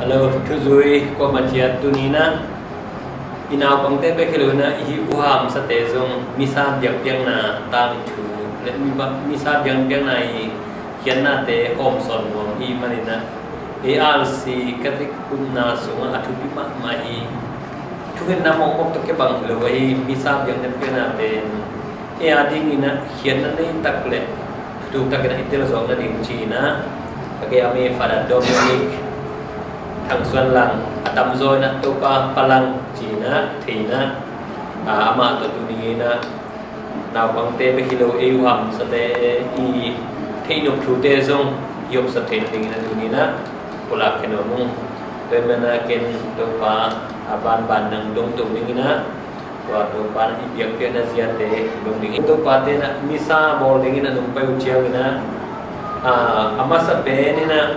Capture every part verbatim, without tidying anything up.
Hello, thuzui kuamah ciat tuni-in ah i naupangte bek hi lo-in ah i hih uh hamsate zong misa biakpiakna tangthu le mi ba-, misa biakpiakna i khiatnate hawmsawn nuam i hih manin ah, ei R C Catholic upna sungah a thupi mahmah hi. Thungetna mawkmawk tawh kibang hi lo ahi, misa biakna piakna pen ei a dingin ah khiatna nei tak le thutuk takin ah i tel zawk nading ci-in ah, ka gei a mi Father Dominic Thang Suan Lang, a tamzaw in ah Topa Pa Lang ci-in ah thei-in ah, a, amah tawh tuni-in ah naupangte bek hi lo, ei uh hamsate i theihnop thute zong i hopsak theih nadingin ah tuni-in ah pulak khia nuam ung. Tua ahih manin ah ken Topa a banban nang dong to dingin ah, tua Topa in i biakpiakna ziate dong dingin, Topate in ah misa bawl dingin a nungpai uh ciangin ah, a, a masa pen in ah,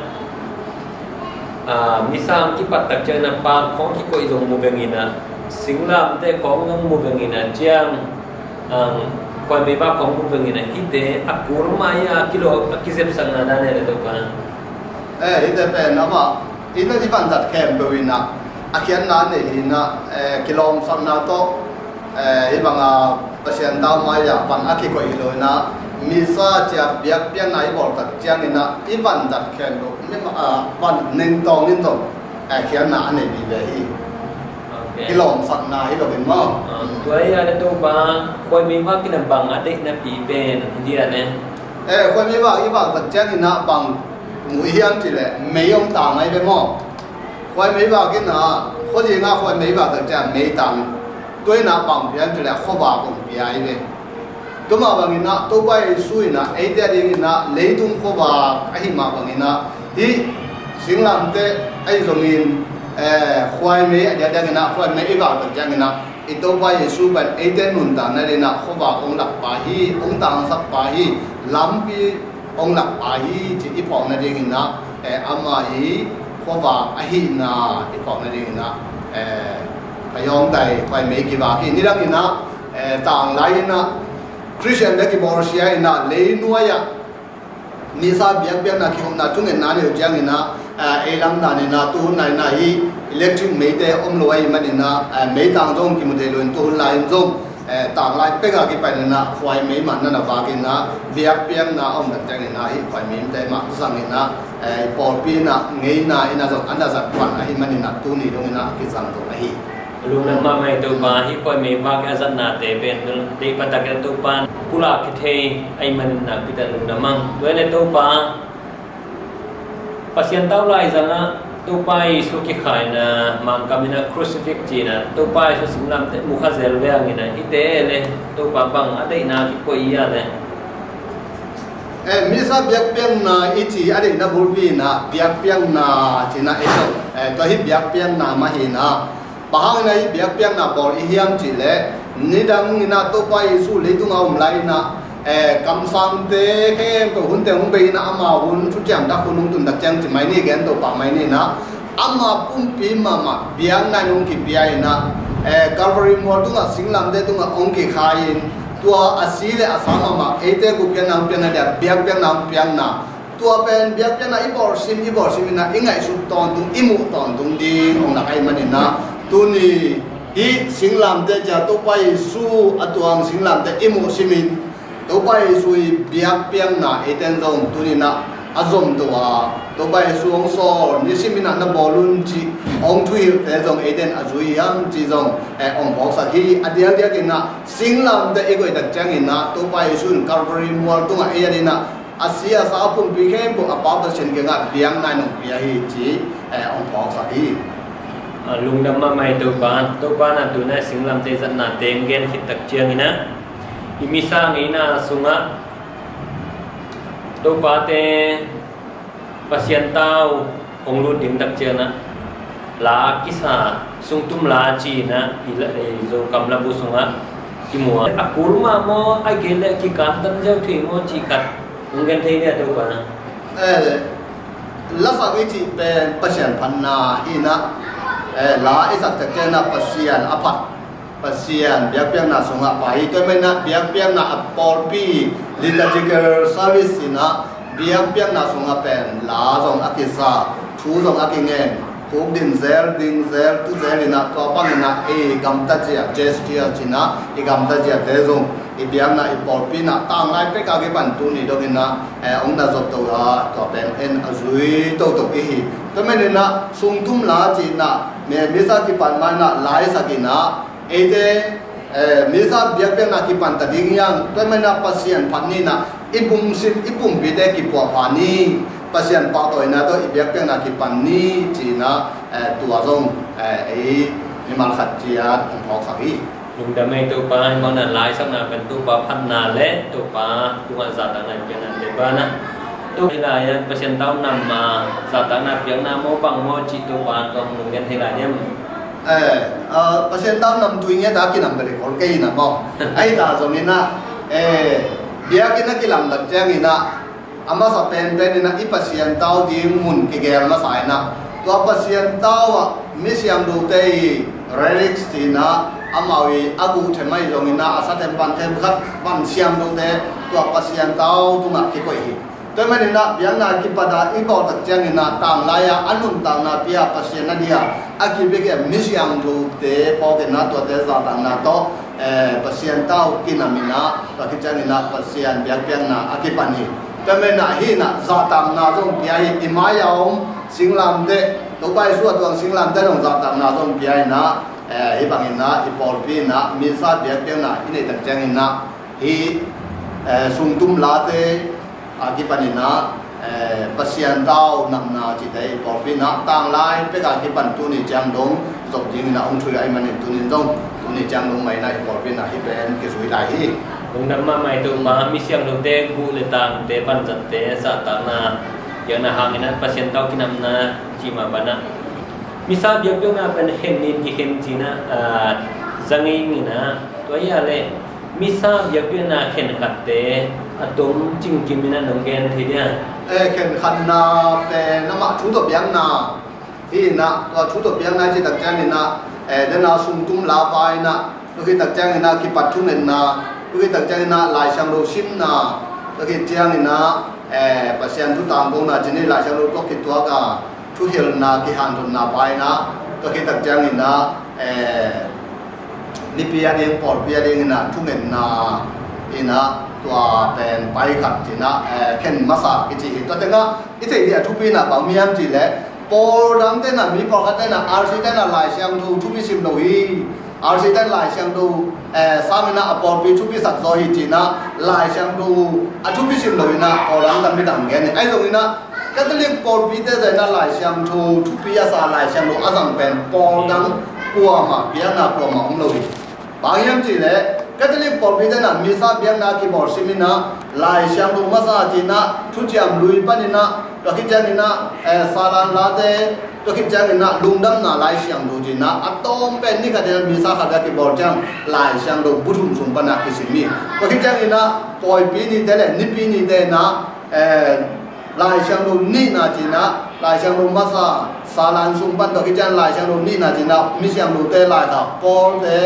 a, misa hong kipat tak ciangin ah pak khawng kikoih zong mu veng in ah, singlamteh khawng zong mu veng in ah, ciang, a, khuaimei vak khawng mu veng in ah, hihte a kur mai-a kilawm, a kizepsakna dan e le Topa. Eh, hihte pen amah in ah i vanzat khempeuh in ah a khiatna nei hi in ah, eh, kilawmsakna tawh, eh, hih banga Pasian tau mai-a van a kikoih hi lo in ah, misa ciang biakpiakna i bawl tak ciangin ah i vanzat khempeuh, mi ma-, ah, van nengtawng in zong, eh, khiatna a nei vive hi. Ok. Kilawmsakna hi lo in maw. Ah, tua hi a le Topa, khuaimei vak in ah bang a deih napi pen hi dia le? Eh, khuaimei vak i vak tak ciangin ah bang mu i hiam cih leh mei hong tang ahi ve maw. Khuaimei vak in ah, khuazing ah khuaimei vak tak ciang mei tang. Tua in ah bang pia hiam cih leh khuavak hong pia ahi ve. Tua mah bangin ah Topa Jesu in ah eite a dingin ah leitung khuavak ahih mah bangin ah, hih singlamteh ahi zongin, eh, khuaimei a diakdiakin ah khuaimei i vak tak ciangin ah i Topa Jesu pen eite nuntakna dingin ah khuavak hong lak pa hi, hong tangsak pa hi, lampi hong lak pa hi ci i phawk nadingin ah, eh, amah i khuavak ahihna i phawk nadingin ah, eh, a yawngtai khuaimei kivak hi. Nidangin ah, eh, tanglai in ah Christian te kibawlsia in ah leinuai-ah misa biakpiakna kihopna thungetna nei uh ciangin ah, eh, ei lam danin ah tuhun lai-in ah hih electric meite om lo ahih manin ah, eh, meitang zong kimu thei lo in tuhun lai-in zong, eh, tanglai pek a kipanin ah khuaimei mah na na vakin ah biakpiakna a om tak ciangin ah hih khuaimei mite mah zangin ah, eh, pawlpi in ah ngeina in ah zong a na zat pan ahih manin ah tuni dongin ah kizang zong ahi. Lungdam mahmah e Topa, hih khuaimei vak a zatnate pen deih pah takin ah Topa pulak khia thei ahih manin nakpi takin lungdam ing. Tua hi leh Topa, Pasian tau laizang ah Topa Jesu kikhaina Mangkam in ah crucifix ci-in ah Topa Jesu singlamteh mu kha zel veng in ah, hihte le Topa bang a deihna kikoih hi a le? Eh, misa biakpiakna i ci a deihna bulpi in ah biakpiakna ci-in ah ei zong, eh, tua hih biakpiakna mah hi in ah, bang hangin ah hih biakpiakna bawl i hiam cih leh, nidangin ah Topa Jesu leitung a om lai-in ah, eh, kamsangte khempeuh hunte hong bei in ah, ama hun thutiam dak hun hong tun tak ciang ci mai ni, gen to pah mai ni in ah, ama pumpi mahmah biakna in hong kipia in ah, eh, Calvary mual tungah singlamteh tungah hong kikhai in, tua a si le a sa mahmah eite gupkhiatna hong piakna dia biakpiakna hong piakna, tua pen biakpiakna i bawlsim, i bawlsim in ah i ngaihsut tawntung, i muh tawntung ding hong lak ahih manin ah, tuni hih singlamteh ci-a Topa Jesu a tuang singlamteh i muh simin, Topa Jesu i biakpiakna eite in zong tuni in ah a zom to a, Topa Jesu hong sawl nisim in ah na bawl un cih hong thuhilhte zong eite in a zui hiam cih zong, eh, hong phawksak hi. A diakdiakin ah singlamteh i koih tak ciangin ah Topa Jesu in Calvary mual tungah ei adingin ah a si a sa a pumpi khempeuh a Pa Pasian kiangah biakna in hong pia hi ci, eh, hong phawksak hi. Ah, lungdam mahmah e Topa. Topa in ah tu-in ah singlamteh zatnate hong gen khit tak ciangin ah i misa ngeina sungah Topate Pasian tau hong lut ding tak ciangin ah la kisa, sungtum la ci-in ah i la, i Zokam labu sungah i mu a, a kul mah maw, ahih kei leh kikantan ziau thei maw cih khat hong gen thei dia Topa? Eh, lasak i cih pen Pasian phatna hi in ah, eh, la i sak tak ciangin ah Pasian a phat, Pasian biakpiakna sungah pai hi. Tua ahih manin ah biakpiakna a pawlpi liturgical service in ah biakpiakna sungah pen la zong a kisa, thu zong a kingen, Khukdin zel, ding zel, tu zel in ah, tua bangin ah i gamta zia, gesture ci-in ah i gamta ziate zong i biakna, i pawlpi in ah tanglai pek a kipan tuni dongin ah, eh, hong na zop to a, tua pen en a zui toto i hi. Tua manin ah sungtum la ci-in ah, mi, Missa kipan ma-in ah laisak in ah, eite, eh, Missa biakpiakna kipan ta ding hi hang, tua manin ah Pasian phat ni in ah, i bumsim, i pumpite kipuahpha ni, Pasian pahtawina tawh i biakpiakna kipan ni ci-in ah, eh, tua zong, eh, ei mimal khat ciat hong phawksak hi. Lungdam ei Topa, hih mawhna laisakna pen Topa phatna le Topa tungah zahtakna i piaknate banah, Topa hih lai-ah Pasian tau nam a zahtakna piakna maw bang maw cih Topa tua hong lunggen thei lai diam? Eh, ah, Pasian tau nam tui ngiat a kinam bel i khol kei in ah maw. Ahi ta zongin ah, eh, biakinn a kilamdang ciangin ah, a masa penpen in ah i Pasian tau ding mun kigel masa in ah, tua Pasian tau ah mi siangthote i relics ci-in ah, amau i a guh them ahi zongin ah, a sa them pan them khat pan siangthote, tua Pasian tau tungah kikoih hi. Tua manin ah biakna kipat a i tawh tak ciangin ah, tanglai a a nuntakna pia Pasian a dia a kipia mi siangthote phawk in ah, tuate zahtakna tawh, eh, Pasian tau kinam in ah, tua khit ciangin ah Pasian biakpiakna a kipan hi. Tua manin ah hih in ah zahtakna zong pia hi. I mai-a om singlamteh, Topa Jesu a tuang singlamteh zong zahtakna zong pia in ah, eh, hih bangin ah i pawlpi in ah Missa biakpiakna i neih tak ciangin ah, hih, eh, sungtum late a kipan in ah, eh, Pasian tau namna cihte i pawlpi in ah tanglai pek a kipan tuni ciang dong zop dingin ah hong thuih ahih manin, tuni zong, tuni ciang dong mah in ah i pawlpi in ah hih pen kizui lai hi. Lungdam mahmah ei Topa, mi siangthote guh le tangte vanzatte zahtakna piakna hangin ah Pasian tau kinamna cih mah banah, Missa biakpiakna pen khen ni in kikhen ci-in ah, ah, za ngei ing in ah, tua hi a leh Missa biakpiakna khen khatte a tom cingkim in ah nong gen thei dia? Eh, khen khatna pen amah thu tawh piakna hi in ah, tua thu tawh piakna i cih tak ciangin ah, eh, den a sungtum la pa in ah, tua khit tak ciangin ah kipat thungetna, tua khit tak ciangin ah Lai Siangtho simna, tua khit ciangin ah, eh, Pasian thu tangkona ci-in Lai Siangtho tawh kituak a thuhilhna, kihanthawnna pa in ah, tua khit tak ciangin ah, eh, nipi a ding, pawlpi a dingin ah thungetna in ah, tua pen pai khat ci-in ah, eh, khen masa kici hi. Tua tengah i theih ding a thupi in ah bang hiam cih leh, pawl dangte in ah, mi pawlkhatte in ah, R C te in ah Lai Siangtho thupi sim lo hi. R C te in Lai Siangtho, eh, sang in ah a pawlpi thupi sak zaw hi ci-in ah, Lai Siangtho a thupi sim lo in ah pawl dang tampi tak gen hi. Ahi zongin ah Catholic pawlpite zah in ah Lai Siangtho thupi a sa, Lai Siangtho a zang pen pawl dang kuamah, biakna kuamah om lo hi. Bang hiam cih leh Catholic pawlpite in ah Missa biakna kibawl sim in ah, Lai Siangtho masa ci-in ah, Thuciam Lui panin ah, tua khit ciangin ah, eh, Salan Late, tua khit ciangin ah Lungdamna Lai Siangtho ci-in ah, a tawm pen ni khat in ah Missa khat a kibawl ciang Lai Siangtho bu thum sung pan ah kisim hi. Tua khit ciangin ah Pawipi nite le Nipi nite in ah, eh, Lai Siangtho nihna ci-in ah, Lai Siangtho masa, Salan sung pan, tua khit ciang Lai Siangtho nihna ci-in ah, mi siangthote laikhak, Paul te,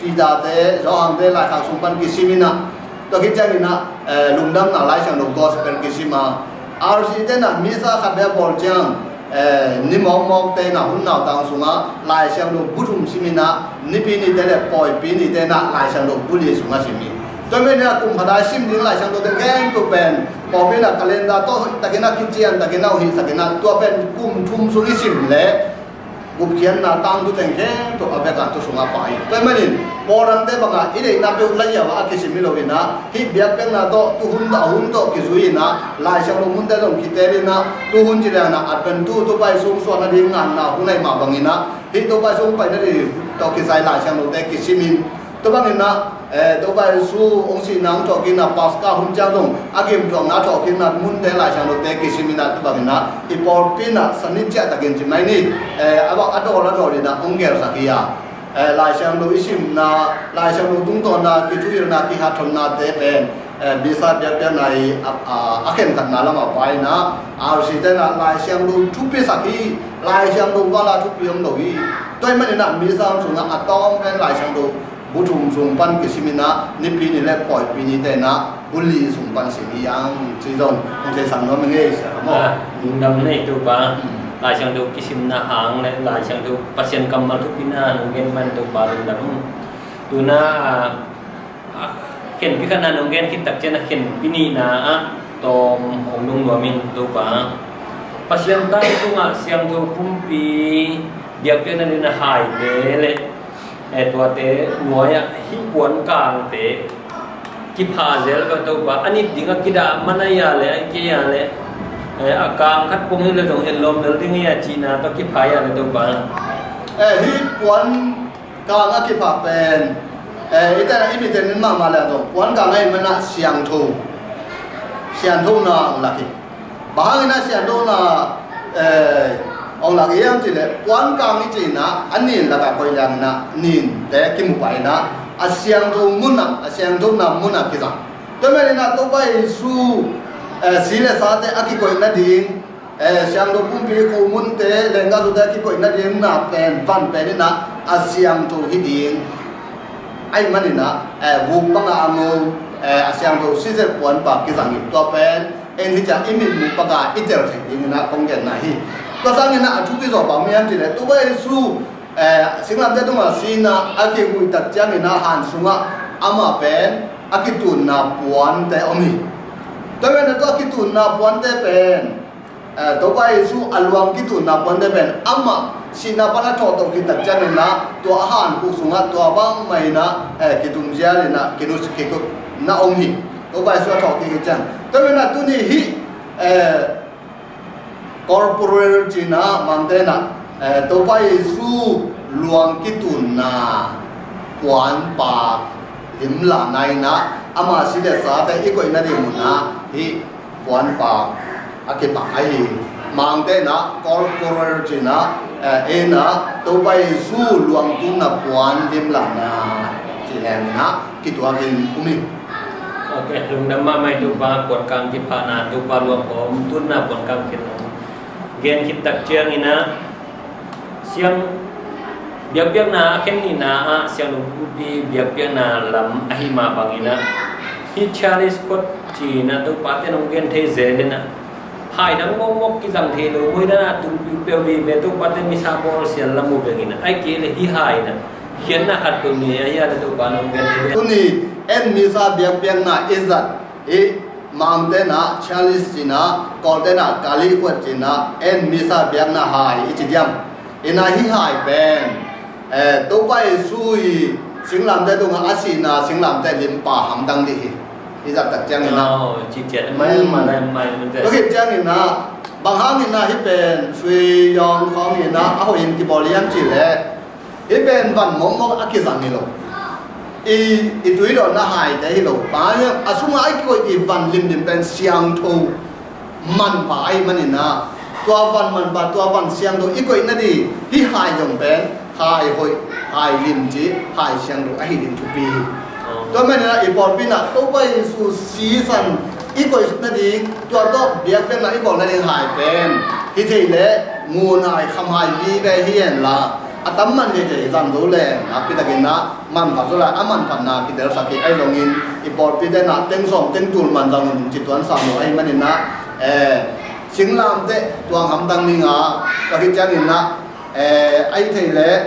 Peter te, Johan te laikhak sung pan kisim in ah, tua khit ciangin ah, eh, Lungdamna Lai Siangtho gospel kisim a, R C te in ah Missa khat bek a bawl ciang, eh, ni mawkmawk te in ah hun nautang sungah Lai Siangtho bu thum sim in ah, Nipi nite le Pawipi nite in ah Lai Siangtho bu li sungah sim hi. Tua manin ah kum khat a sim ding Lai Siangtho teng khempeuh pen, Pawipi in ah calendar tawh takin ah kician takin ah hong hilhsak in ah, tua pen kum thum sung i sim leh gupkhiatna tangthu teng khempeuh a vek a tua sungah pai hi. Tua manin, pawl dangte bangah i deihna peuh la hiau a kisim hi lo in ah, hih biakpiakna tawh, tuhun a hun tawh kizui in ah, Lai Siangtho munte zong kiteel in ah, tuhun ci liang in ah Advent tu, Topa Jesu hong suahna ding nganna hun ahih mah bangin ah, hih Topa Jesu hong paina ding tawh kisai Lai Siangthote kisim in, tua bangin ah, eh, Topa Jesu hong sihna hong thawhkikna Paska hun ciang zong a gimthuakna a thawhkikna munte Lai Siangthote kisim in ah, tua bangin ah i pawlpi in ah sanit ciahtakin ci mai ni, eh, a bang a dawl a dawl in ah hong gelsak hi a, eh, Lai Siangtho i simna, Lai Siangtho tungtawnna, kithuhilhna, kihatthawnnate pen, eh, Missa biakpiakna i a, a, a khenkhatna lamah pai in ah, R C te in ah Lai Siangtho thupi sak hi, Lai Siangtho val a thupi om lo hi. Tua ahih manin ah Missa sungah a tawm pen Lai Siangtho bu thum sung pan kisim in ah, Nipi ni le Pawipi nite in ah bu li sung pan sim hi hang, ci zong hong theisak nuam ing ei, Sia Kham aw. Ah, lungdam ei Topa. Hmm. Lai Siangtho kisimna hang le Lai Siangtho Pasian kammal thupina nong gen man Topa lungdam. Tu-in ah, a khenpi khatna nong gen khit tak ciang a khenpi nihna ah tawm hong dong nuam ing Topa. Pasian tangtungah siangtho pumpi biakpiakna dingin a haite le, eh, tuate nuai-ah hih puan kangte kipha zel ka Topa. A nit ding a kidah man a hia le, a hih kei a le, eh, a kang khat pong hi le zong en lawm lel ding hi a cihna tawh kipha hi a le Topa. Eh, hih puan kang a kipha pen, eh, i te i mite in mahmah le zong puan kang a hih manin ah siangtho, sianthona hong lak hi. Bang hangin ah sianthona, eh, hong lak hiam cih leh puan kang i cih in ah a nin lakah koih liangin ah ninte kimu pah in ah a siangtho munah, a siangthona munah kizang. Tua manin ah Topa Jesu, eh, si le sate a kikoih nading, eh, siangtho pumpi, khomunte, lenggahzawte a kikoih nading na pen van pen in ah a siangtho hi ding. Ahih manin ah, eh, vuk bangah a ngo, eh, a siangtho siseh puanpa kizang hi. Tua pen en hi ciang i mitmuh paka i tel theih dingin ah kong genna hi. Tua sangin ah a thupi zaw bang hiam cih leh Topa Jesu, eh, singlamteh tungah sihna a kiguih tak ciangin ah han sungah amah pen a kitunna puante om hi. Tua manin ah tua a kitunna puante pen, eh, Topa Jesu a luang kitunna puante pen amah sihna pan a thawh toh khit tak ciangin ah tua a hankhuk sungah tua bangmah in ah, eh, kitun zial in ah kinut kikut na om hi. Topa Jesu a thawh kik khit ciang. Tua manin ah tuni hih, eh, corporal cihna Mangte in ah, eh, Topa Jesu luang kitunna puanpa limlahna in ah ama si le sate i koih nading munah hih puanpa a kipha ahi. Mangte in ah corporal cihna, eh, in ah Topa Jesu luang tunna puan limlahna cih leng in ah kituakin um hi. Ok, lungdam mahmah hi Topa, puan kang kiphahna, Topa luang hong tunna puan kang kiphahna. Gen khit tak ciangin ah siang biakpiakna a khen nihna ah siangtho pumpi biakpiakna lam ahih mah bangin ah hih chalice khot cihna Topa te nong gen thei zel in ah hai dang mawkmawk kizang thei lo, muidang a tung piupeu vive Topa te misa bawl sial lam uh bengin ah, ahih kei leh hih hai in ah khiatna khat peuh nei a hia le Topa nong gen thei. Tuni en misa biakpiakna i zat hih Mangte in ah chalice cihna, Kawlte in ah kali khuat cihna, en misa biakna hai i ci diam. In ah hih hai pen, eh, Topa Jesu i singlamteh tungah a sihna singlamteh limpa hamtang ding hi. I zat tak ciangin ah. Oh, ci ciat mai, mai, mai, mai. Tua khit ciangin ah bang hangin ah hih pen sui yawng khawng in ah a hoih in kibawl hiam cih leh hih pen van mawkmawk a kizang hi lo. I, i tuidawnna haite hi lo. Bang hang hiam, a sungah a kikoih i van limlim pen siangtho manpha ahih manin ah tua van manpha, tua van siangtho i koih nading hih hai zong pen hai hoih, hai lim cih, hai siangtho ahi ding thupi hi. Tua manin ah i pawlpi in ah Topa Jesu sisan i koih nading, tua tawh biakpiakna i bawl nading hai pen hi thei leh ngun hai, kham hai vive hi hen la, a tam man hi thei zang zo leng nakpi takin ah manpha zaw lai, a manphatna kidelsak hi. Ahi zongin i pawlpite in ah teng sawm teng tul man zang un ci tuan sam lo ahih manin ah, eh, singlamteh tuang hamtang ding a, tua khit ciangin ah, eh, ahih thei leh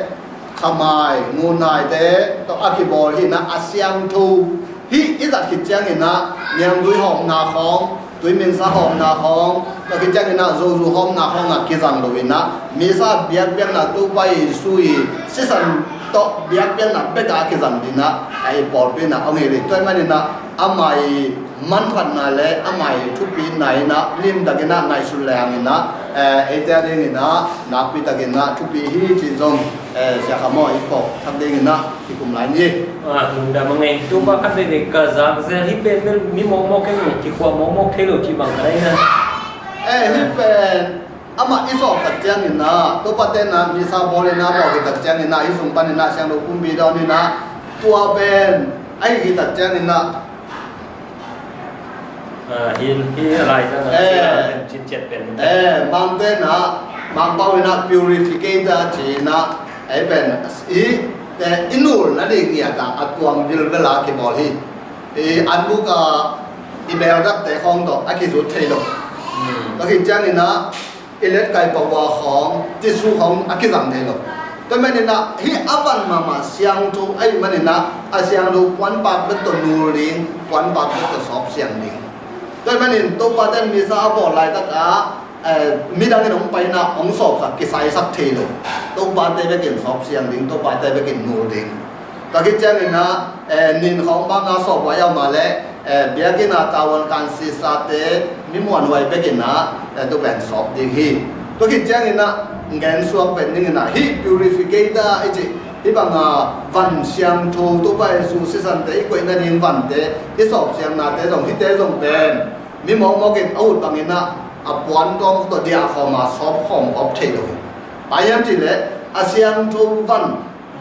kham hai, ngun haite tawh a kibawl hi in ah a siangtho hih i zat khit ciangin ah niangtui hawmna khawng, tuiminsa hawmna khawng, tua khit ciangin ah zozu hawmna khawng ah kizang lo in ah misa biakpiakna Topa Jesu i sisan tawh biakpiakna bek ah a kizang ding ah a i pawlpi in ah hong hilh hi. Tua ahih manin ah ama i manphatna le ama i thupina in ah limtakin ah ngaihsut leng in ah, eh, eite a dingin ah nakpi takin ah thupi hi cih zong, eh, Sia Kham aw, i phawk thak dingin ah kikum lai ni. Ah, lungdam a ngei. Topa, khat veivei ka zak zel, hih pen mi mawkmawk kei lo, kikhuah mawkmawk thei lo cih bang ka deih na. Eh, hih pen amah i sawp tak ciangin ah, Topa te in ah misa bawl in ah, bawl khit tak ciangin ah, hih sung panin ah siangtho pumpi dawn in ah, tua pen ahih khit tak ciangin ah, ah, hi, hi lai zang ah, eh, siangtho pen citciat pen. Eh, Mangte in ah, Mangpau in ah purificator ci in ah, ei pen i, eh, i nul nading i at ah, a tuang vilvel a kibawl hi. I an buk a i beldakte khawng tawh a kizut thei lo. Hmm. Tua khit ciangin ah, Electric power khawng, Jesu khawng a kizang thei lo. Tua manin ah hih a van mahmah siangtho ahih manin ah a siangtho puanpak bek tawh nul ding, puanpak bek tawh sawp siang ding. Tua manin Topa ten Missa a bawl laitak ah, eh, midang in hong paina hong sawpsak, kisaisak thei lo. Topate bekin sawp siang ding, Topate bekin nul ding. Tua khit ciangin ah, eh, nin khawng bang a sawp huai a om a leh, eh, biakinn a tavuan kan sisate mi muanhuai bekin ah, eh, tua pen sawp ding hi. Tua khit ciangin ah ngen suak pen dingin ah hih purificator i cih, hih bang a van siangtho, Topa Jesu sisan te i koihna ding vante, i sawp siangnate zong, hihte zong pen mi mawkmawk in a ut bangin ah a puan tawng tawh diah khawm a sawp khawm khawm thei lo hi. Bang hiam cih leh a siangtho van,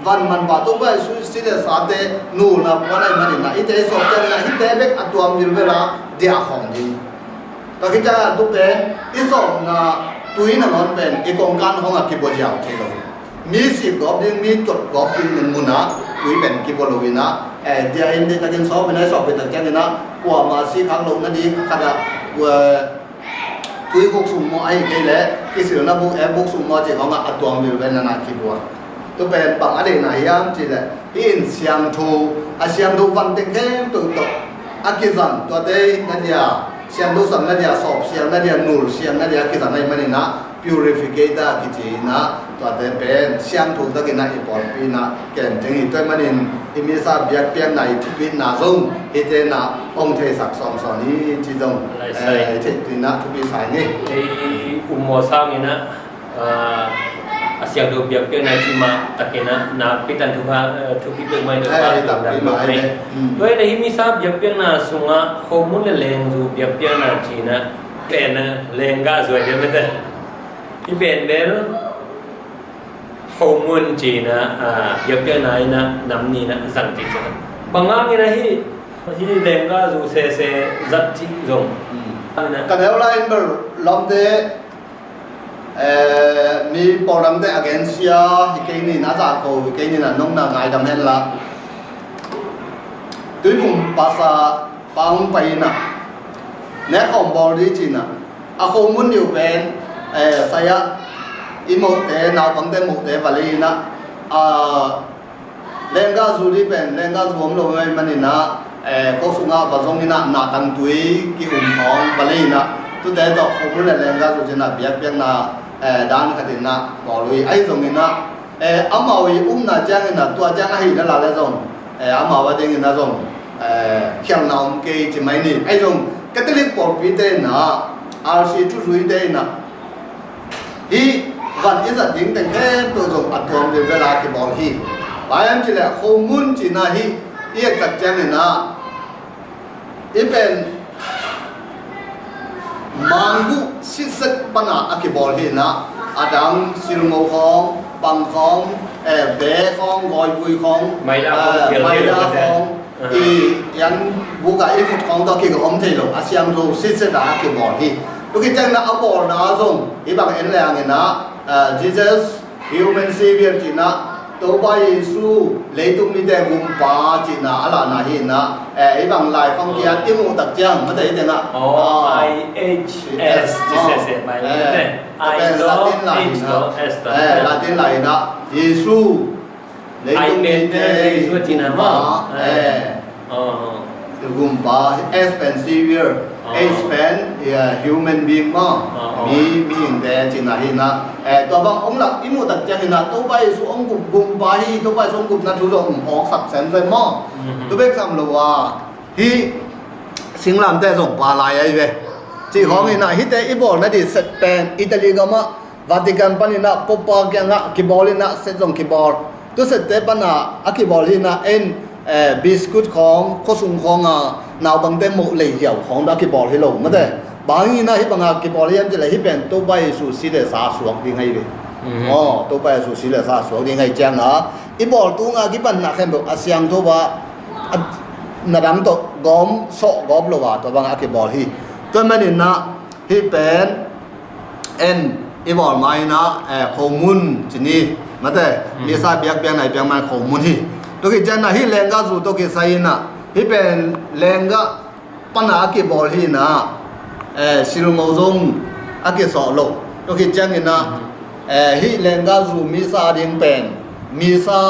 van manpha Topa Jesu si le sate nulna puan ahih manin ah hihte i sawp ciangin ah hihte bek a tuam vilvel a diah khawm ding. Tua khit ciangin ah tu pen i sawpna tui nangawn pen i kongkan khawng ah kibua ziau thei lo hi. Mi sik gawp ding, mi tot gawp ding mun ah tui pen kibua lo in ah, eh, diah in deihtakin sawp in ah, i sawp pih tak ciangin ah kuamah sik khak loh nading khat ah, eh, tui guk sung maw, ahih kei leh kisilna buk, eh, buk sung maw cih khawng ah a tuam vilvel in ah kibua. Tua pen bang a deihna hiam cih leh hih in siangtho, a siangtho van teng khempeuh tawh a kizang, tuate na dia, siangtho sam na dia, sawp siang na dia, nul siang na dia a kizang ahih manin ah purificator kici in ah, tuate pen siangtho takin ah i pawlpi in ah kem ding hi. Tua ahih manin i Missa biakpiakna, i thupitna zong hihte in ah hong theisak sawnsawn hi ci zong, eh, i theih tu in ah thupi sa ing. Ei um maw sang in ah, ah, a siangtho biakpiakna ci mah takin ah na pitan thupha, eh, thupi peuhmah in ah, eh, thupi mah hi. Tua in ah hih Missa biakpiakna sungah khomun le lengzu biakpiakna ci in ah pen, eh, lenggahzu a hi mete. Hih pen bel khomun ci in ah, ah, biakpiakna in ah nam nih in ah zang ci ci. Bang hangin ah hih, hih lenggahzu sese zat cih zong. Ka neu lai in bel lawmte, eh, mi pawldamte a gensia hi kei nin, a zahko hi kei nin, a nong na ngaidam hen la. Tuiphum pasa pa hong pai in ah, nek khawm bawl ding ci in ah, a khomun deuh pen, eh, saya i mohte, naupangte mohte va lei in ah, ah, lenggahzu ding pen, lenggahzu om lo ahih manin ah, eh, khuasung ah va zong in ah, natang tui ki-um khawng va lei in ah, tuate tawh khomun le lenggahzu ci in ah biakpiakna, eh, dan khat in ah bawl uh hi. Ahi zongin ah, eh, amau i upna ciangin ah, tua ciang ahih lala le zong, eh, amau a dingin ah zong, eh, khialhna om kei ci mai ni. Ahi zong Catholic pawlpite in ah, R C thuzuite in ah, hih van i zat ding teng khempeuh zong a tuam vilvel a kibawl hi. Bang hiam cih leh khomun ci in ah hih i et tak ciangin ah, i pen mangguh sitset pan a a kibawl hi in ah, a dang silngo khawng, pang khawng, eh, be khawng, gawivui khawng, maida khawng, eh, khial maida khial khawng, eh, i yan buk ah i mut khawng tawh kigawm thei lo, a siangtho sitset a a kibawl hi. Tua khit ciangin ah a bawlna zong hih bang en leng in ah, eh, Jesus Human Savior ci in ah, Topa Jesu leitung mite gumpa ci in ah a lahna hi in ah, eh, hih bang lai khawng kiat i muh tak ciang, mate, hih teng ah, oh, ah, I H S, ah, Jesus, eh, my, eh, name, eh, I, Latin lai in ah, eh, Latin lai in ah Jesu leitung mite gumpa, eh, gumpa, S pen Savior, H pen, eh, human being maw, mi, mihingte ci in ah hi in ah, eh, tua bang hong lak i muh tak ciangin ah Topa Jesu hong gup, gumpa hi, Topa Jesu hong gupna thu zong hong phawksak semsem maw. Tua bek sam lo a, hih singlamteh zong pha lai ahi ve. Cih khawng in ah hihte i bawlna ding set pen Italy gam ah Vatican panin ah Pope pa kiangah kibawl in ah set zong kibawl. Tu sette pan a a kibawl hi in ah en, eh, biscuit khawng, khuasung khawng a naupangte moh lei hiau khawng dah a kibawl hi lo, mate. Bang hang in ah hih bang a kibawl hiam cih leh hih pen Topa Jesu si le sa suak ding ahi ve. Aw, Topa Jesu si le sa suak ding ahi ciang a, i bawl tung a kipan na khempeuh a siangtho a, a na dang tawh gawm sawh gawp lo a, tua bang a kibawl hi. Tua manin ah hih pen en i bawl ma in ah, eh, khomun ci ni, mate, Missa biakpiakna i piak ma in khomun hi. Tua khit ciang ah hih lenggahzu tawh kisai in ah hih pen lenggah pan a a kibawl hi in ah, eh, silngo zong a kisawh lo. Tua khit ciangin ah, eh, hih lenggah zu misa ding pen, misa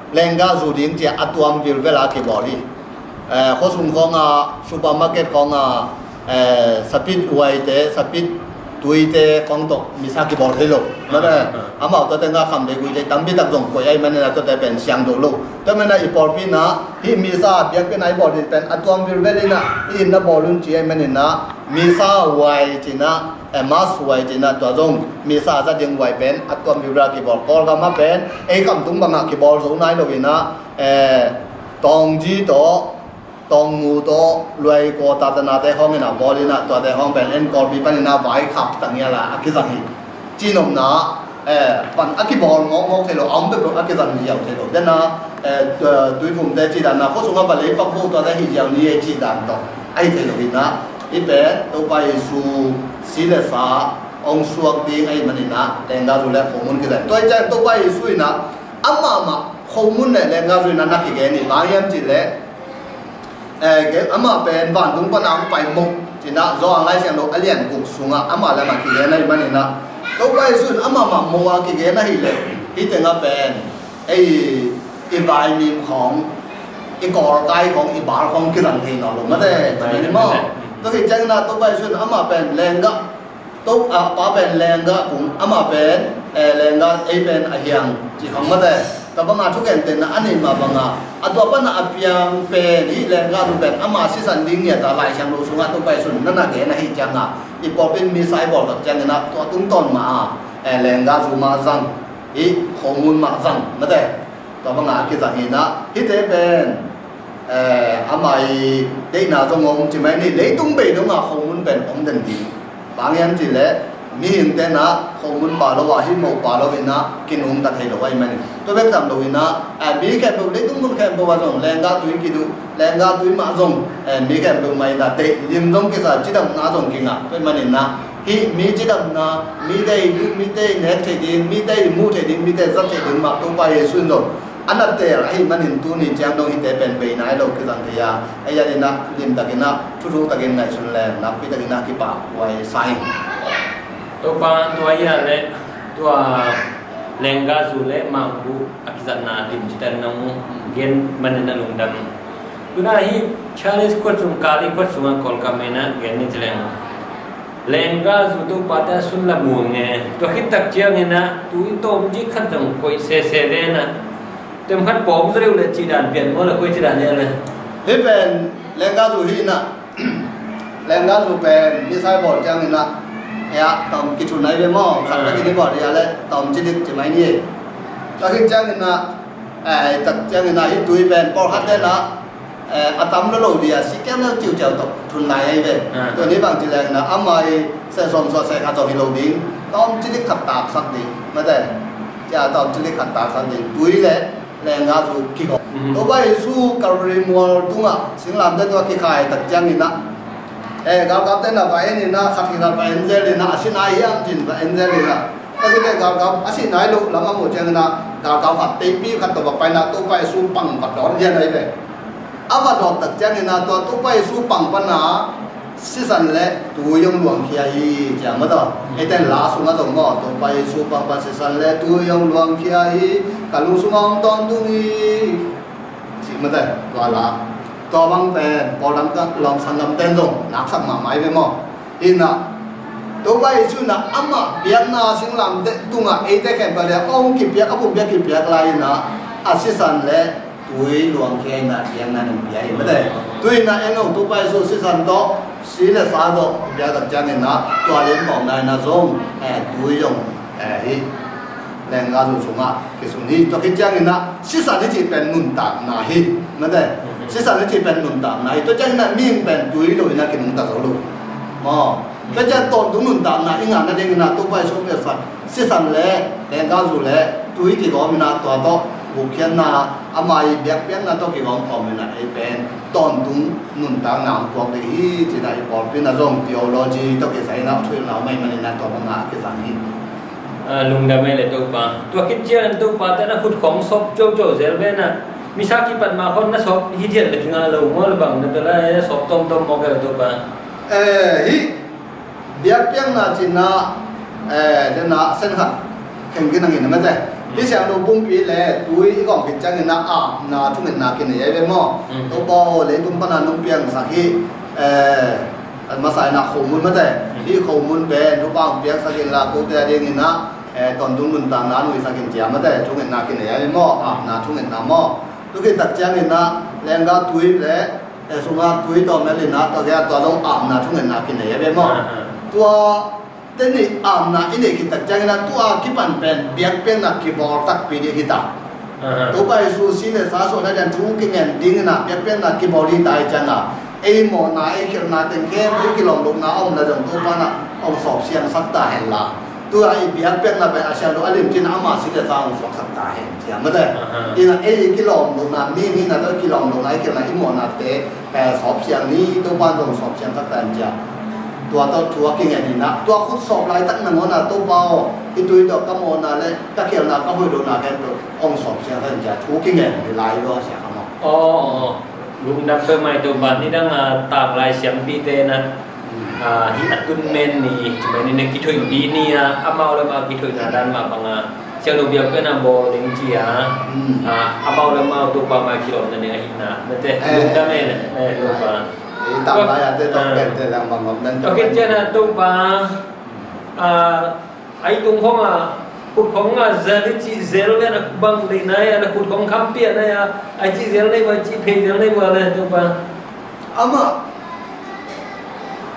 lenggah zu ding ci-a a tuam vilvel a kibawl hi. Eh, khuasung khawngah, supermarket khawngah, eh, sapit huaite, sapit tuite khawng tawh misa kibawl thei lo. Mate, amau tuate ngah kham dei guite tampi tak zong koih ahih manin ah tuate pen siangtho lo. Tua manin ah i pawlpi in ah hih misa biakpiakna i bawl ding pen a tuam vilvel in ah i inn ah bawl un ci ahih manin ah misa huai ci-in ah, eh, mass huai ci-in ah tua zong misa za ding huai pen a tuam vilvel a kibawl. Kawlgam ah pen ei khamtung bangah kibawl zo nai lo in ah, eh, Taungji tawh, Taungmu tawh, Luaikaw, Tatanate khawng in ah bawl in ah tuate khawng pen en Kawlpi panin ah vaikhak tangial a a kizang hi. Cinopna, eh, pan a kibawl ngawkngawk thei lo, a om peuhpeuh a kizang ziau thei lo. Dena, eh, tu-, Tuiphumte cih dan a, khuasung a va leipak bo tuate hih ziau ni e cih dan tawh ahi thei lo hi in ah, hih pen Topa Jesu si le sa hong suak ding ahih manin ah lenggah zu le khomun kizang. Tua ahih ciang Topa Jesu in ah amah mah khomun le lenggah zu in ah na kigen hi. Bang hiam cih leh, eh, ke-, amah pen vantung pan a hong pai moh ci-in ah Johan Lai Siangtho a lian guk sungah amah le amah kigen ahih manin ah, Topa Jesu in amah mah moh a kigen ahih leh hih tengah pen ei i vaimim khawng, i kawlkai khawng, i bal khawng kizang thei nawn lo mate. Tua khit ciangin ah Topa Jesu in amah pen lenggah, To, a, Pa pen lenggah kung, amah pen, eh, lenggah, ei pen a hiang cih khawng mate. Tua banga thugentheihna a neih mah banga, a tua pana a piang pen hih lenggah zu pen ama sisan ding ngiat a Lai Siangtho sungah Topa Jesu in na na gen ahih ciangin ah, i pawlpi in misa i bawl tak ciangin ah tua tungtawn mah a, eh, lenggah zu mah zang, hih khomun mah zang mate. Tua banga a kizang hi in ah, hihte pen, eh, ama i deihna zong om ci mai ni, leitung bei dongah khomun pen om den ding. Bang hiam cih leh mihingte in ah khomun pha lo a, hih moh pha lo in ah kinungta thei lo ahih manin. Tua bek tham lo in ah, eh, mi khempeuh, leitung mun khempeuh ah zong lenggah tui kiduh, lenggah tui mah zong, eh, mi khempeuh mah in ah deih lim zong kisa, cidamna zong kingah. Tua ahih manin ah hih mi cidamna, mite i duh, mite i nek theih ding, mite i muh theih ding, mite i zat theih ding mah Topa Jesu in zong a na teel ahih manin tuni ciang dong hihte pen bei nai lo kizang thei a, ei a dingin ah limtakin ah, thuthuktakin ngaihsun leng nakpitakin ah kipahhuai sa ing. Topa, tua hi a leh tua lenggah zu le mangbuh a kizatna lim citakin nong gen manin a lungdam ing. Tu-in ah hih Chinese khuat sung, Kali khuat sungah Kawlgam in ah gen ni ci leng, lenggah zu Topate a sun la mu nge. Tua khit tak ciangin ah tui tawmcik khat zong koih sese ve in ah, tem khat pawm zaw deuh leh cih dan pian maw, le koi cih dan hiam le? Hih pen lenggah zu hi in ah, lenggah zu pen misa i bawl ciangin ah, ei a tawm kithun nai ve maw, khat takin i bawl hi a leh tawm ci dik ci mai ni. Tua khit ciangin ah, eh, tak ciangin ah hih tui pen pawlkhatte in ah, eh, a tam lo lo ding a, sikkhiat lo ciuciau tawh thun lai ahi ve. Ah. Tua ni bang ci leng in ah, ama i seh sawm sawm seh khat tawh hi lo ding, tawm ci dik khat taksak ding mate. Cia tawm ci dik khat taksak ding, tui le lenggah zu kigawm. Mhm. Topa Jesu Calvary mual tungah singlamteh tungah kikhai tak ciangin ah, eh, galkapte in ah va en in ah, khat khit khat va en zel in ah, a si nai hiam ci-in va en zel in ah, tua khit teh galkap a si nai loh lam a muh ciangin ah, galkap khat teipi khat tawh va pai in ah, Topa Jesu pang va dawt lian ahi ve. A va dawt tak ciangin ah, tua Topa Jesu pang pan a sisan le tui hong luangkhia hi, ci a maw taw. Eite in la sungah zong maw, Topa Jesu pang pan sisan le tui hong luangkhia hi, ka lung sungah hong tawntung hi, ci maw taw, tua la. Tua bang pen pawlkhat, lawm sanggamte in zong naksak mahmah hi ve maw. Hi in ah, Topa Jesu in ah amah biakna singlamteh tungah eite khempeuh a dingin hong kipiak, a pumpi a kipiak lai in ah, a sisan le tui luangkhia in ah biakna hong pia hi mate. Tu-in ah en lo, Topa Jesu sisan tawh, si le sa tawh piak tak ciangin ah, tua lian khawng nai in ah zong, eh, tui zong, eh, hih lenggah zu sungah kisun hi. Tua khit ciangin ah sisan i cih pen nuntakna hi mate. Sisan i cih pen nuntakna hi. Tua ciangin ah mihing pen tui lo in ah kinungta zo lo maw. Tua ciang tawntung nuntakna i ngah nadingin ah Topa Jesu Khrih sisan le lenggah zu le tui kigawm in ah, tua tawh gupkhiatna, ama i biakpiakna tawh kigawm khawm in ah, ei pen tawntung nuntakna hong puak ding hi ci-in ah i pawlpi in ah zong theology tawh kisai in ah thuhilhna om ahih manin ah tua bangah a kizang hi. Ah, lungdam ei le Topa. Tua khit ciangin Topate in ah khut khawng sawp cuaucuau zel ve in ah, misa kipat mah khawng na sawp hithiat le kingah lo maw, le bang na tua lai a sawp tawmtawm mawk ei le Topa. Eh, hih biakpiakna ci-in ah Eh, dena a sen khat kheng kinangin a mate. Hih siangtho pumpi le tui i kawm khit ciangin a apna thungetna kinei ahi ve maw? Topa aw, leitung pana nong piangsak hih, eh, masa in a khomun mate. Hih khomun pen Topa hong piangsak inla kote a dingin a, eh, tawntung nuntakna nuihsak in cia mate. Thungetna kinei ahi ve maw? Apna thungetna maw? Tua khit tak ciangin a leenggah tui le, eh, sungah tui tawh mel in a tua kia tua zong apna thungetna kinei ahi ve maw? Tua teni apna i neih khit tak ciangin a tua kipan pen biakpiakna kibawl takpi ding hi ta. Topa Jesu si le sa suahna dian thu kingen dingin a biakpiakna kibawl hi ta hi ciangin a ei mawhna ei khialhna teng khempeuh kilawm lohna a om na zong Topa na hong sawp siangsak ta hen la. Tua i biakpiakna pen a siangtho a limcin ama si le sa hong suaksak ta hen cia mate. Ina ei kilawm lohna mi mi na tawh kilawm lohna ei khialhna i mawhnate eh, sawp siang ni, Topa zong sawp siangsak ta hen cia. Tua tawh thu a kingen in a, tua khut sawp laitak nangawn a Topa aw, hih tui tawh ka mawhna le ka khialhna ka hoih lohna khempeuh hong sawp siangsak hen cia. Thu kingen ni lai lo sia ka maw? Aw, aw. Lungdam peuhmah hi Topa, nidang a tanglai siampite na, ah, hih a tun men ni, cimai ni na kithoihpih ni a, amau le amau kithoihna dan mah bang a siangtho biakpiakna bawl ding ci a, ah, amau le amau Topa mai kilawmna ding ahihna mate. Lungdam e, eh, Topa. Tua khit ciangin a Topa, ah, a i tung khong a khut khong a zel i cih zel ve na bang deihna hi a, na khut khong khampiahna hi a, a cih zel nei bua, a cih phei zel nei bua le Topa. Amah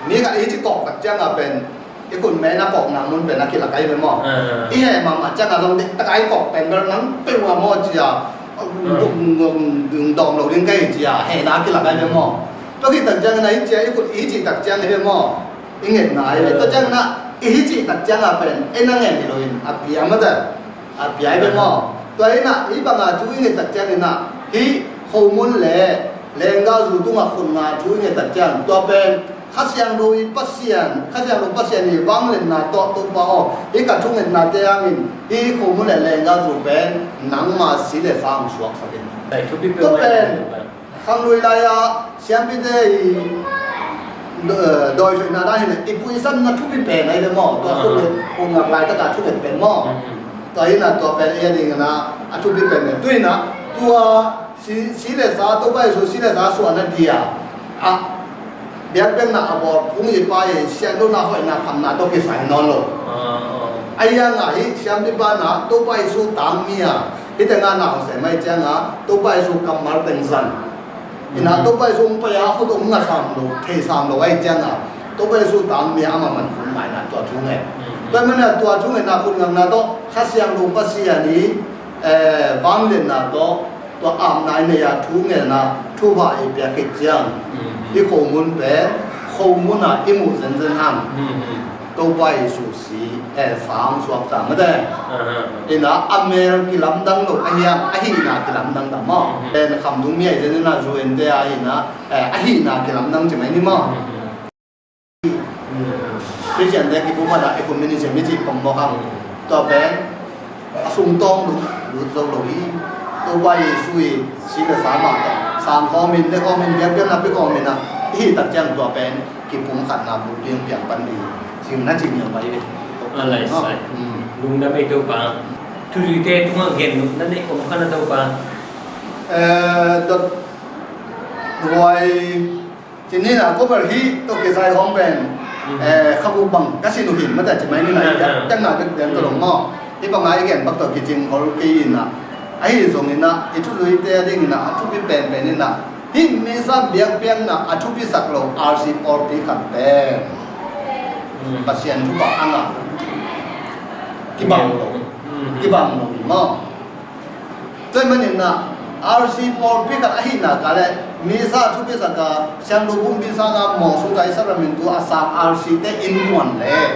mi khat i cih kawk tak ciang a pen i khut mei na kawkna mun pen a kilak ahi ve maw? I heh mahmah ciang a zong dik tak a i kawk pen bel nang peuh a maw ci a, dung dawm lo ding ka hi ci a hehna a kilak ahi ve maw? Tua khit tak ciangin a i ci a i khut i cih tak ciang ahi ve maw? I ngetna ahi ve. Tua ciangin a i hi cih tak ciang a pen ei na ngen hi lo in a pia mate. A pia ahi ve maw? Tua in a hih bang a thu i nget tak ciangin a hih khomun le leenggahzu tungah khutna thu i nget tak ciang tua pen Kha Siangtho i Pasian, Kha Siangtho Pasian i vangliatna tawh Topa aw, hih ka thungetnate hangin hih khomun le leenggahzu pen nangma si le sa hong suaksak in. Tua pen khanglui lai-a siampite i, eh, dawi hoihna dan hi le i puisanna thupi pen ahi le maw? Tua khut le khut ngak laitaka thunget pen maw? Tua hi na tua pen ei a dingin a thupi pen pen. Tu hi na tua si, si le sa, Topa Jesu si le sa suahna dia a biakpiakna a bawl phung i pa i siangthona hoihna phatna tawh kisai nawn lo. Ahi hangin hih siampipa na Topa Jesu tangmi a hih tengah na hong sem ahih ciangin Topa Jesu kammal teng zang. Ina Topa Jesu hong pai a khut hong ngasam lo, theisam lo ahih ciangin Topa Jesu tangmi a amah man hun maina tua thu ngen. Tua manin tua thu ngenna khut ngakna tawh Kha Siangtho Pasian i, eh, vangliatna tawh tua apna i nei a thu ngenna thupha i piak khit ciang hih khomun pen khomun a i muh zenzen hang Topa Jesu si, eh, sa hong suak ta mate. Ina a mel kilamdang lo ahi a, ahihna kilamdang ta maw? Pen khamtung mi ahi zen ina zu ente ahihna, eh, ahihna kilamdang ci mai ni maw? Christian te kipum a i communism mi ci pom maw kha. Tua pen a sungtawng lut, lut zo lo hi. Topa Jesu i si le sa mah tawh sang khawmin, ne khawmin, biakpiakna pia khawmin a i hih tak ciang tua pen kipumkhatna bulpi hong piang pan ding hi. Cing na cing hiam pai ve. A lai sai. Lungdam ei Topa. Thuzuite tungah gen nop na neih om kha na Topa. Eh, dot huai Cin ni na kobel hi tawh kisai hong pen, eh, kha guk bang ka sin uh hi mate ci mai ni na hi. Tiang na bek pian tawh lo maw? Hih bang a i gen bak tawh kicing hol kei in a, ahi zongin a i thuzuite a dingin a a thupi penpen in a hih misa biakpiakna a thupisak lo R C pawlpi khat pen Pasian thupha a ngah kibang lo, kibang lo hi maw? Tua ahih manin a R C pawlpi khat ahihna ka le misa thupisak a siangtho pumpi sanga mawhsut a i sakramintu a sang R C te innkuan le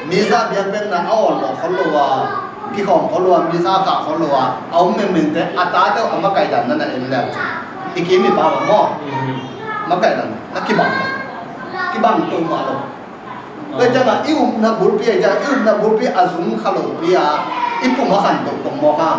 misa biakpiakna a awnlawh khol lo a, kikhawm khol lo a, misa a kah khol lo a a om mengmengte a tate uh a makaihdan na na en le uh cin i kim i pau a maw? Makaihdan na kibang lo, kibang to mah lo. Tua ciangin i upna bulpi a, i upna bulpi a zung kha lopi a, i pum a khan to tong maw khan.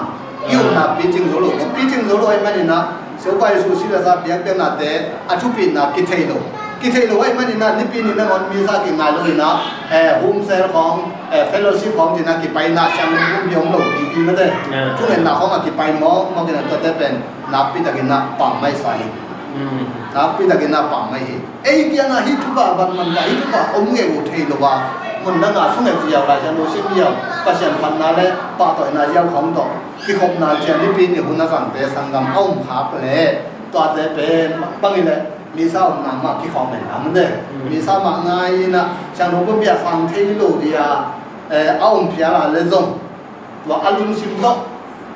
I upna picing zo lo, i picing zo lo ahih manin a Topa Jesu si le sa biakpiaknate a thupitna kithei lo. Kithei lo ahih manin a nipi ni nangawn misa kingai lo in a, eh, home cell khawng, Eh, fellowship khawng ci-in ah kipai in ah siangtho pumpi om lo pipi mate. Ah. Thungetna khawng ah kipai mawkmawk in ah tuate pen nakpi takin ah pang mai sa hi. Mm. Nakpi takin ah pang mai hi. Ei kiangah hih thupha van man ta, hih thupha om ngei uh thei lo a, mun dang a thunget ziau, Lai Siangtho sim ziau, Pasian phatna le pahtawina ziau khawng tawh kikhopna ciang Nipi ni hun a zangte sanggam a om khak leh tuate pen bang hi leh Misa omna mah kikhawm pen a mate. Mm. Misa mah ngai in ah siangtho pumpi a sang thei lo ding a, eh, a om phial a leh zong tua a lungsim tawh,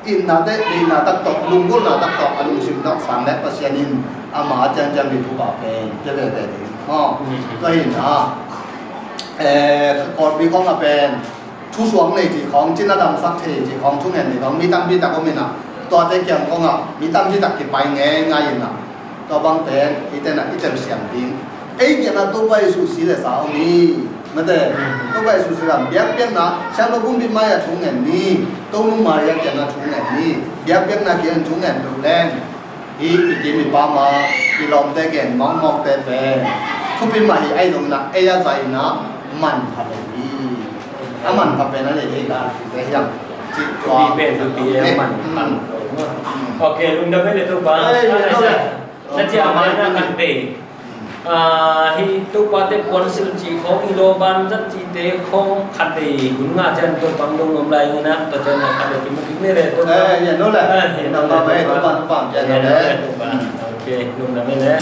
itna te, deihna tak tawh, lunggulhna tak tawh a lungsim tawh sang leh Pasian in ama a ciangciang ding thupha pen pia veve ding. Maw. Mm. Tua hi in ah, eh, Kawlpi khawng ah pen thusuak nei cih khawng, cina damsak thei cih khawng, thungen nei khawng mi tampi tak om in ah, tuate kiang khawng ah mi tampi tak kipai ngeingai in ah, tua bangte i ten ah i telsiam ding. Ei kiangah Topa Jesuh si le sa om hi mate. Topa Jesuh si le sa, biakpiakna, siangtho pumpi mai-ah thungen ni, Tonung Maria kiangah thungen ni, biakpiakna kiang thungen lo leng, hih i kim i pam a i lawmte gen mawkmawkte pen thupi mah hi. Ahi zongin ah ei a zah in ah manpha lo hi. A manpha pen a leh ei la te hiam? Cih tua thupi pen thupi e, manpha lo. Mm. Ok, lungdam e le Topa. Ei, lungdam e. Na ciah mai na kan pe. Ah, hih Topate puansilh cih khawng, i lawban zat cihte khawng khatvei hun ngah ciang Topa hong dong nuam lai ing a, tua ciang khatvei kimu kik ni le Topa. Eh, ya no le. Eh, ya no le. Topa, Topa, ya no le. Topa. Ok, lungdam e le.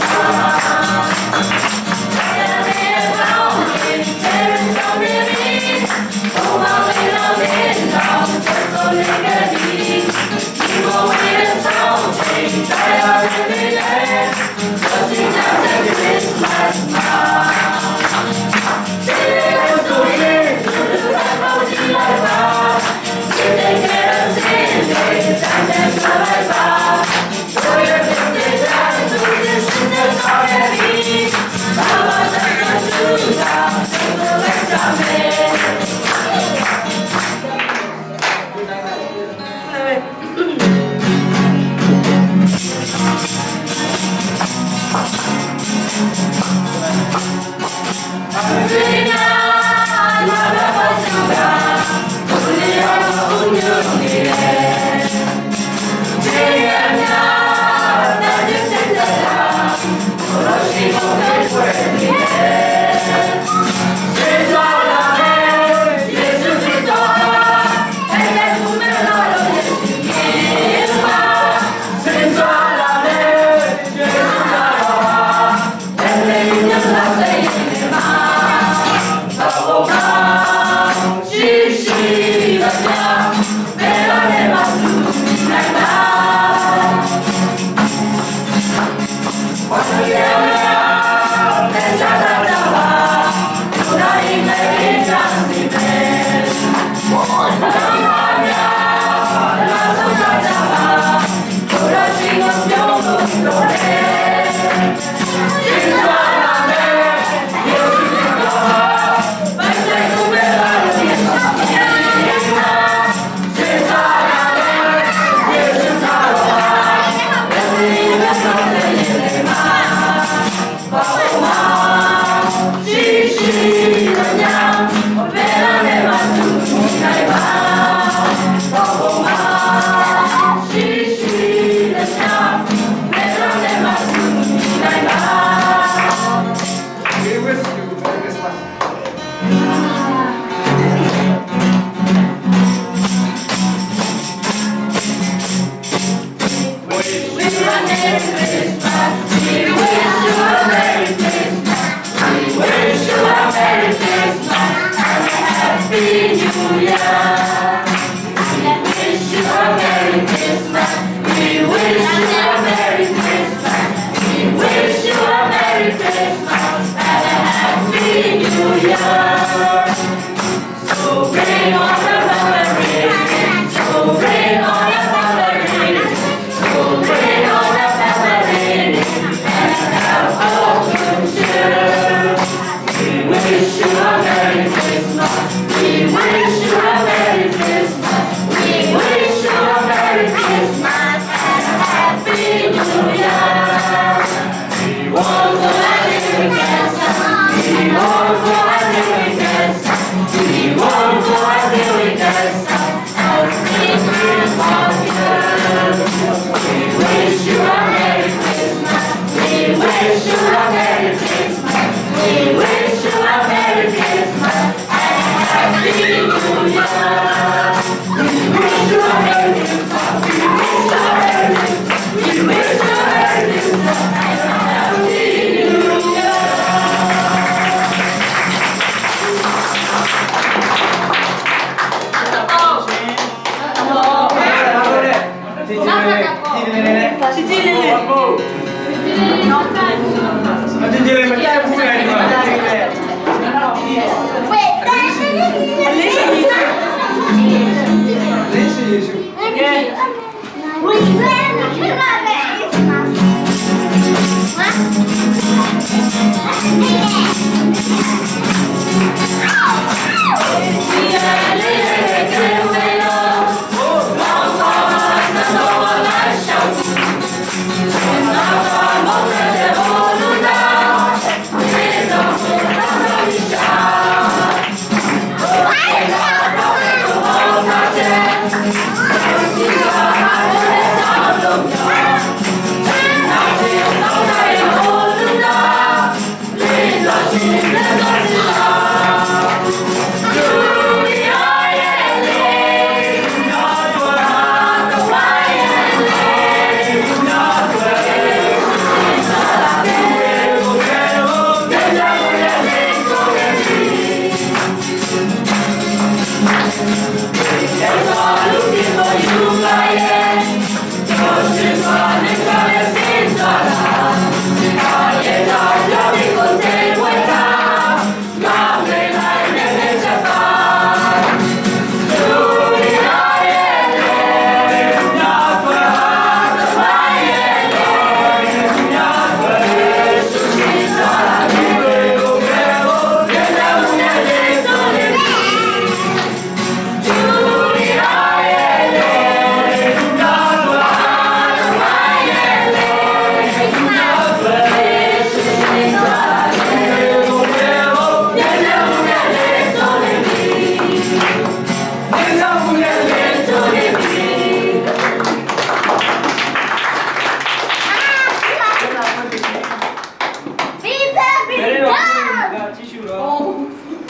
Very well.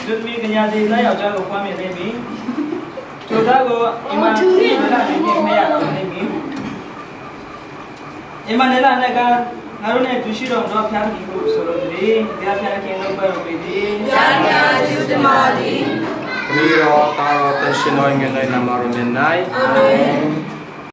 Jituh mi kanya di na yau jago kwa mi ne mi. Jituh go ima na ni mi ya ne mi. Ima ne la na ga ngaru ne tu shi dong do pya mi ko so lo di. Dia pya ke no ba ro di. Ya ya jituh ma di. Mi ro ta ro tan shi noi ngen noi na ma ro men nai. Amen.